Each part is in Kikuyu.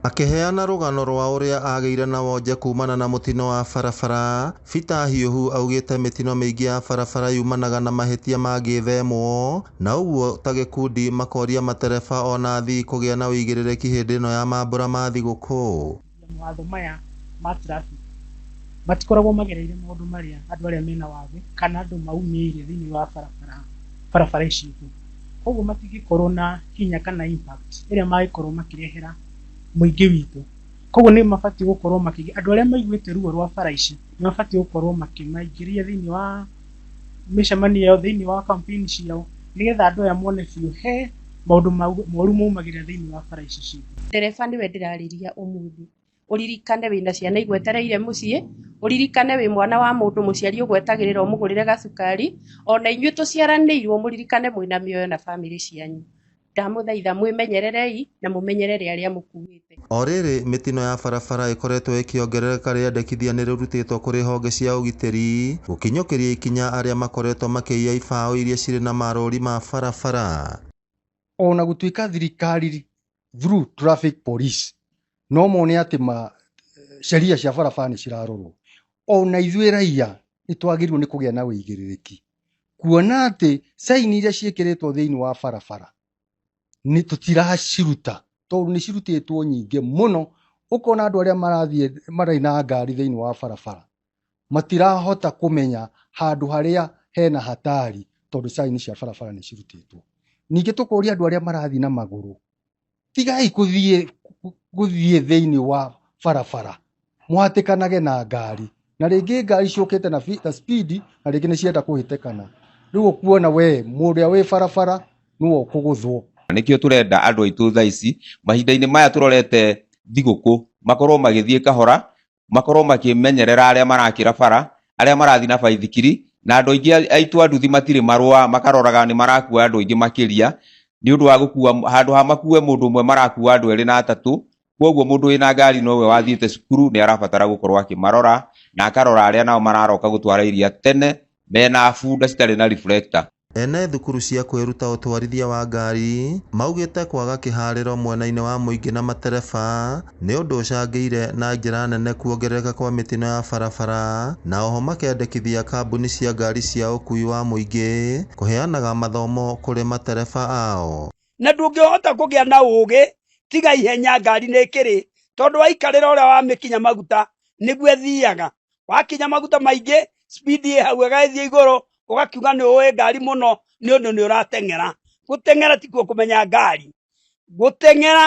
Akĩheana rũgano rwa ũrĩa agĩire na wonje kumana na mũtino wa barabara, Peter Hiuhu augĩte mĩtino mĩingĩ ya barabara yumanaga na mahĩtia mangĩthemwo na ũguo ta gĩkundi makoria matereba ona athii kũgĩa na ũigĩrĩrĩki hĩndĩ ĩno ya mambura ma thigũkũ. Mawatho maya ma traffic matikoragwo magereire maũndũ marĩa andũ arĩa mena wathe kana andũ maumĩire thĩinĩ wa barabara barabara ici itũ. Koguo matingĩkorwo na hinya kana impact ĩrĩa mangĩkorwo makĩrehera mũingĩ witũ. Koguo nĩ mabatiĩ gũkorwo makĩ andũ arĩa maiguĩte ruo rwa bara ici nĩ mabatiĩ gũkorwo makĩmaingĩria thĩinĩ wa mĩcemanio yao, thĩinĩ wa campaign ciao, nĩgetha andũ aya mone biũ he maũndũ moru maumagĩra thĩinĩ wa bara ici citũ. Ndereba nĩwe ndĩrarĩria ũmũthĩ, ũririkane wĩna ciana igwetereire mũciĩ, ũririkane wĩ mwana wa mũndũ mũciari ũgwetagĩrĩra ũmũgũrĩre gacukari, ona inyuĩ tũciaranĩirwo mũririkane mwĩna mĩoyo na bamĩrĩ cianyu. Ndamũthaitha mwĩmenyererei na mũmenyerere arĩa mũkuĩte. O rĩrĩ mĩtino ya barabara ĩkoretwo ĩkĩongerereka rĩandĩkithia nĩrĩrutĩtwo kũrĩ honge cia ũgitĩri gũkinyũkĩria ikinya arĩa makoretwo makĩiya ibaũ iria cirĩ na marũri ma barabara. Ona gũtuĩka thirikari through traffic police no mone atĩ ma sheria cia barabara nĩ cirarorwo, ona ithuĩ raia nĩ twagĩrĩirwo nĩ kũgĩa na ũigĩrĩrĩki kuona atĩ sign iria ciĩkĩrĩtwo thĩinĩ wa barabara nĩ tũtiraciruta tondũ nĩ cirutĩtwo nyingĩ mũno. Ũkona andũ arĩa marathiĩ marĩ na ngari thĩinĩ wa barabara matirahota kũmenya handũ harĩa hena hatari tondũ sign cia barabara nĩ cirutĩtwo. Ningĩ tũkoria andũ arĩa marathiĩ na magũrũ, tigai gũthiĩ thĩinĩ wa barabara mũhatĩkanage na ngari, na rĩngĩ ngari ciũkĩte na speed, na rĩngĩ nĩ cienda kũhĩtĩkana. Rĩu ũkuona we mũrĩa wĩ barabara nĩwe ũkũgũthwo. Nĩkĩo tũrenda andũ aitũ thaa ici mahinda-inĩ maya tũrorete thigũkũ makorwo magĩthiĩ kahora, makorwo makĩmenyerera arĩa marakĩra bara, arĩa marathiĩ na baithikiri, na andũ aingĩ aitũ a nduthi matirĩ marũa, makaroraga nĩ marakua andũ aingĩ makĩria nĩ ũndũ wa gũkua, handũ ha makue mũndũ ũmwe marakua andũ erĩ na atatũ. Koguo mũndũ wĩna ngari nowe wathiĩte cukuru nĩ arabatara gũkorwo akĩmarora na akarora arĩa nao mararoka gũtwara iria tene mena bunda citarĩ na reflector. Ene thukuru cia kwĩruta ũtwarithia wa ngari maugĩte kwaga kĩharĩro mwena-inĩ wa mũingĩ na matereba nĩ ũndũ ũcangĩire na njĩra nene kuongerereka kwa mĩtino ya barabara, na oho makendekithia kambuni cia ngari cia ũkuui wa mũingĩ kũheanaga mathomo kũrĩ matereba ao. Na ndũngĩhota kũgĩa na ũgĩ tiga ihenya ngari nĩ ĩkĩrĩ, tondũ waikarĩra ũrĩa wamĩkinya maguta nĩguo ĩthiaga. Wakinya maguta maingĩ speed ĩ hau ĩgagĩthiĩ igũrũ, ũgakiuga nĩ ũĩ ngari mũno nĩ ũndũ nĩ ũrateng'era. Gũteng'era tikuo kũmenya ngari, gũteng'era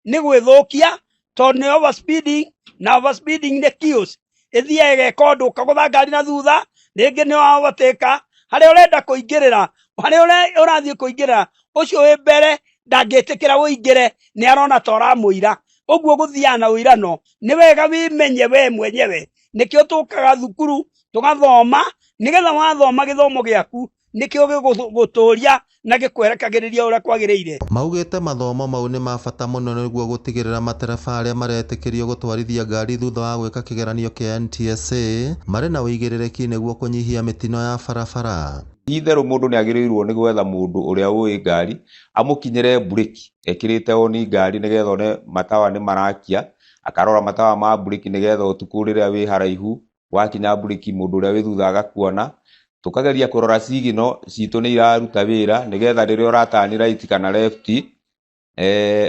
nĩ gwĩthũkia tondũ nĩ over speeding, na over speeding nĩ kills. Ĩthiaga ĩgeka ũndũ ũkagũtha ngari na thutha, rĩngĩ nĩ wa overtake harĩa ũrenda kũingĩrĩra, harĩa ũrathiĩ kũingĩrĩra ũcio wĩ mbere ndangĩtĩkĩra ũingĩre, nĩ arona ta ũramũira. Ũguo gũthiaga na ũirano. Nĩ wega wĩmenye we mwenyewe. Nĩkĩo tũkaga thukuru tũgathoma, nĩgetha wathoma gĩthomo gĩaku nĩkĩo gĩgũgũtũria na gĩkwerekagĩrĩria ũrĩa kwagĩrĩire. Maugĩte mathomo mau nĩ ma bata mũno nĩguo gũtigĩrĩra matereba arĩa maretĩkĩrio gũtwarithia ngari thutha wa gwĩka kĩgeranio kĩa NTSA marĩ na ũigĩrĩrĩki nĩguo kũnyihia mĩtino ya barabara. Ti itherũ mũndũ nĩ agĩrĩirwo nĩ gwetha mũndũ ũrĩa ũĩ ngari amũkinyĩre mburĩki ekĩrĩte oni ngari nĩgetha one matawa nĩ marakia, akarora matawa ma mburĩki nĩgetha ũtukũ rĩrĩa wĩ haraihu wakinya mburĩki mũndũ ũrĩa wĩ thutha agakuona. Tũkageria kũrora signal citũ nĩ iraruta wĩra nĩgetha rĩrĩa ũratani right kana left,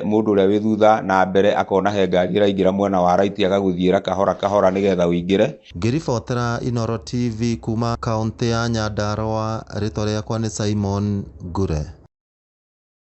mũndũ ũrĩa wĩ thutha na mbere akona he ngari ĩraingĩra mwena wa right agagũthiĩra kahora kahora nĩgetha ũingĩre. Ngĩribotera Inooro TV kuma kaũntĩ ya Nyandarua, rĩtwa rĩakwa nĩ Simon Ngure.